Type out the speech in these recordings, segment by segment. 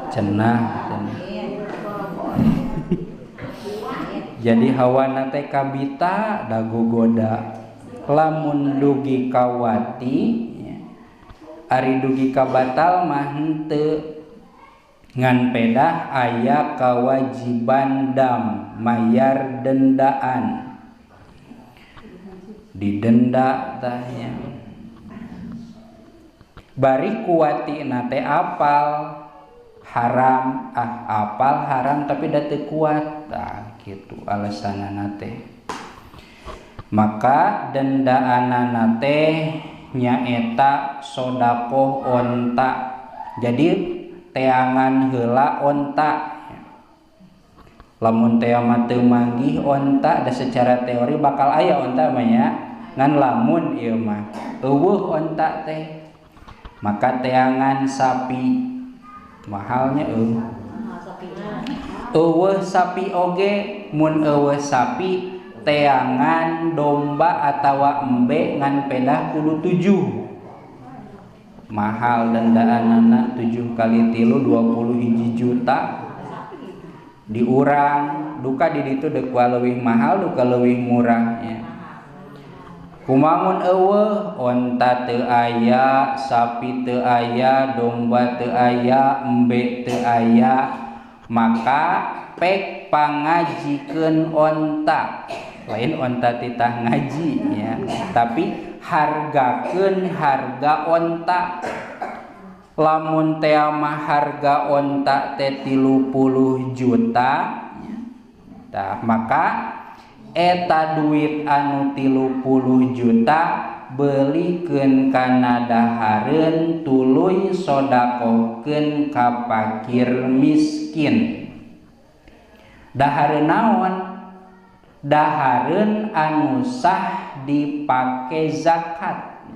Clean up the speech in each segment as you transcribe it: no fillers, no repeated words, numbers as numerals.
Cenah. Jadi hawana teh kabita da gogoda. Lamun dugi kawati ari dugi ka batal mah henteu, ngan pedah aya kawajiban dam mayar dendaan, didenda tah nya. Bari kuwatina teh apal haram, ah apal haram tapi da teu kuat, tah kitu alasanana teh. Maka dendaanana teh nyaeta sodakoh onta. Jadi teangan heula onta. Lamun tea mah teu manggih onta, da secara teori bakal aya onta mah nya, ngan lamun ieu mah eueuh onta teh, maka teangan sapi mahalnya eueuh. Eueuh sapi oge, mun eueuh sapi teangan domba atawa embe ngan pedah kudu 7. Mahal dendaanana 7 kali 3 21 juta. Diurang duka di ditu deuk leuwih mahal duka leuwih murah nya. Kumaha mun eueuh onta teu aya, sapi teu aya, domba teu aya, embe teu aya, maka pek pangajikeun onta. Lain onta titah ngaji ya, tapi hargakeun harga onta. Lamun tea mah harga onta teh 30 juta tah, maka eta duit anu 30 juta belikeun kana dahareun tuluy sodakohkeun ka fakir miskin. Dahareun naon? Dahareun anu sah dipake zakat.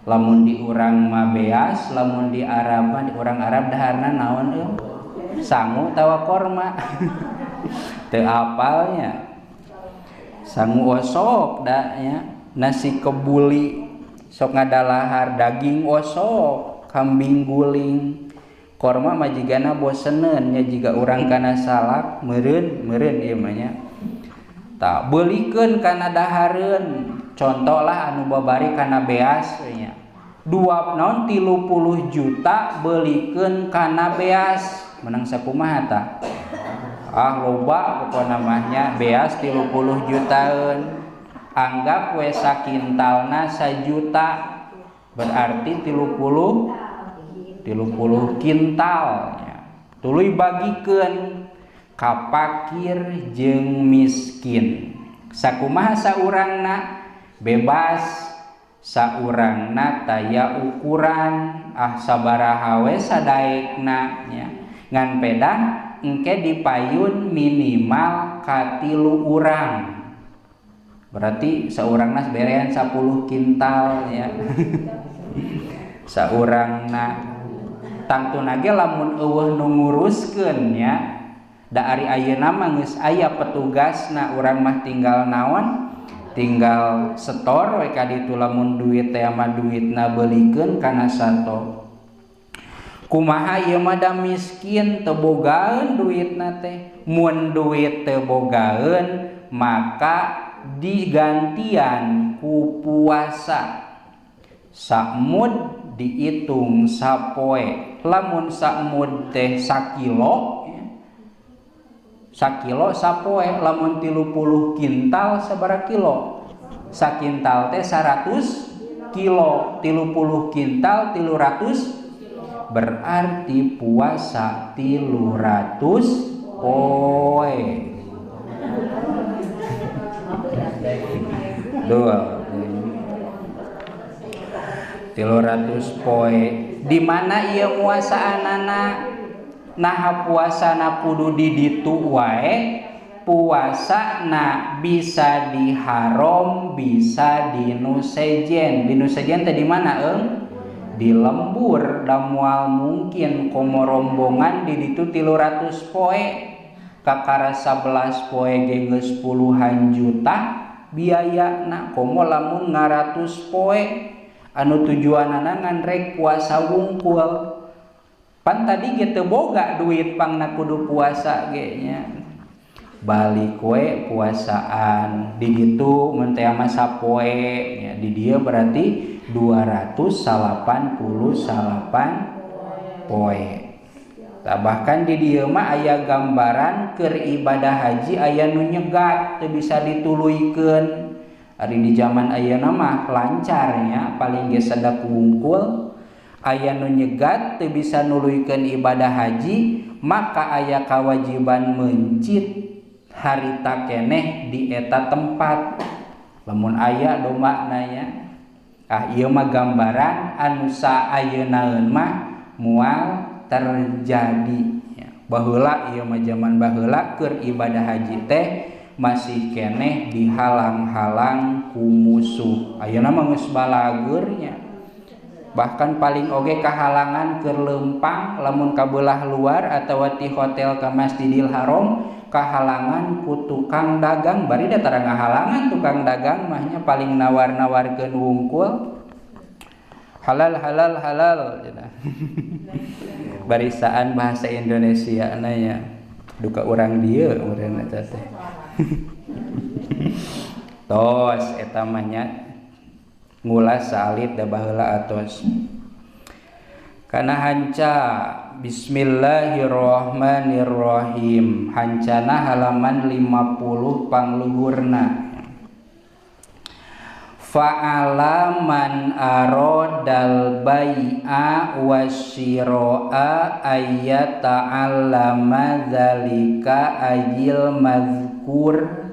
Lamun di urang mah beas, lamun di Arab mah, di urang Arab daharna naon euy? Sangu tawa korma. Teu apalnya. Sangu osok da nya, nasi kebuli sok ngadalahar daging osok, kambing guling. Korma mah jigana boseneun nya jiga urang kana salak meureun meureun ieu mah nya. Tah beulikeun kana dahareun. Contohlah anu babari kana beas nya. Dua naon 30 juta beulikeun kana beas. Menang sakumaha tah? Ah loba pokona mah nya beas 30 jutaan. Anggap we sakintalna 1 juta. Berarti 30 kintal nya. Tuluy bagikeun ka fakir jeung miskin. Sakumaha saurangna? Bebas. Saurangna taya ukuran, ah sabaraha we sadaekna nya. Ngan pedah engke dipayun minimal ka 3 urang. Berarti saurangna berean 10 kintal nya. Saurangna tangtuna ge lamun eueuh nu nguruskeun nya. Da ari ayeuna mah geus aya petugasna, urang mah tinggal naon? Tinggal setor we ka ditu lamun duit teh mah duitna beulikeun kana sato. Kumaha ieu mah da miskin teu bogaeun duitna teh. Mun duit teu bogaeun maka digantian ku puasa. Samud dihitung sapoe. Lamun samud teh sakilo, sakilo sapoe. Lamun 30 kintal sabaraha kilo? Sakintal teh 100 kilo, 30 kintal 300, berarti puasa 300 poe. Dua 300 poe. Di mana ieu muasaanana? Nah puasana kudu di ditu wae. Puasana bisa di haram, bisa di nu sejen. Di nu sejen teh di mana eung? Di lembur. Da moal mungkin komo rombongan di ditu 300 poe. Kakara 11 poe ge geus puluhan juta biayana. Komo lamun ngaratus poe anu tujuanana ngan rek puasa wungkul. Pan tadi ge teu boga duit pangna kudu puasa ge nya. Balik we puasaan di ditu mun teh mah sapoe nya, di dieu berarti 288 poe. Tah bahkan di dieu mah aya gambaran keur ibadah haji aya nu nyegat teu bisa dituluykeun. Ari di zaman ayeuna mah lancarnya paling ge sadak wungkul. Aya nu nyegat teu bisa nuluykeun ibadah haji, maka aya kewajiban mencit harita keneh di eta tempat. Lamun aya domba nya, ah ieu mah gambaran anu saayeunaeun mah moal terjadi. Baheula ieu mah zaman baheula keur ibadah haji teh masih keneh dihalang-halang ku musuh. Ayeuna mah geus balageur nya. Bahkan paling oge kahalangan keur leumpang lamun ka beulah luar atawa ti hotel ka Masjidil Haram kahalangan ku tukang dagang, bari da tara ngahalangan tukang dagang mah nya, paling nawar-nawarkeun wungkul. Halal halal halal cenah. Barisaan bahasa Indonesia na nya duka urang dieu meureun eta teh. Tos eta mah nya ngulas salit da baheula atos. Kana hanca bismillahirrahmanirrahim. Hancana halaman 50 pangluhurna. Fa'ala man aradal bai'a wasyira'a ayyata'allama dzalika ayil mazkur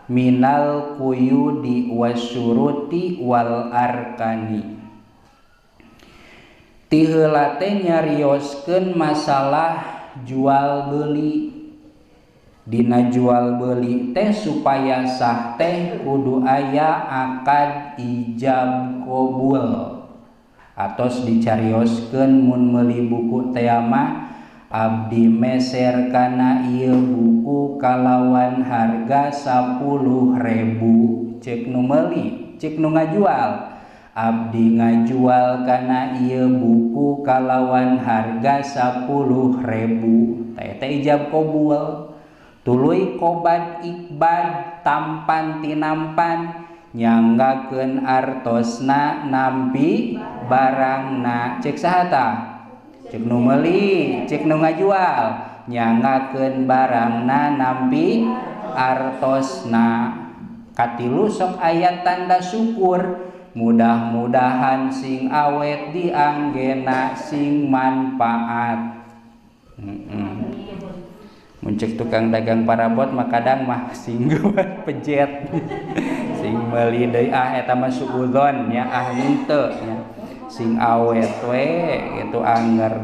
minal quyudi wasyuruti wal arkani. Ti heula teh nyarioskeun masalah jual beli. Dina jual beli teh supaya sah teh kudu aya akad ijab qabul. Atos dicarioskeun mun meuli buku teh mah abdi meser kana ieu buku kalawan harga 10.000. Cek nu meuli, cek nu ngajual. Abdi ngajual kana ieu buku kalawan harga 10.000. Teh teh ijab qabul. Tuluy kobat ikbad tampan tinampan nyanggakeun artosna nampi barangna. Cek saha tah? Cek nu meuli, cek nu ngajual, nyanggakeun barangna nampi artosna. Katilu sok aya tanda syukur, mudah-mudahan sing awet dianggena sing manfaat. Muncik tukang dagang parabot mah kadang mah sing pejet sing meuli deui, ah eta mah suudzon nya, ah henteu nya, sing awet we gitu anger.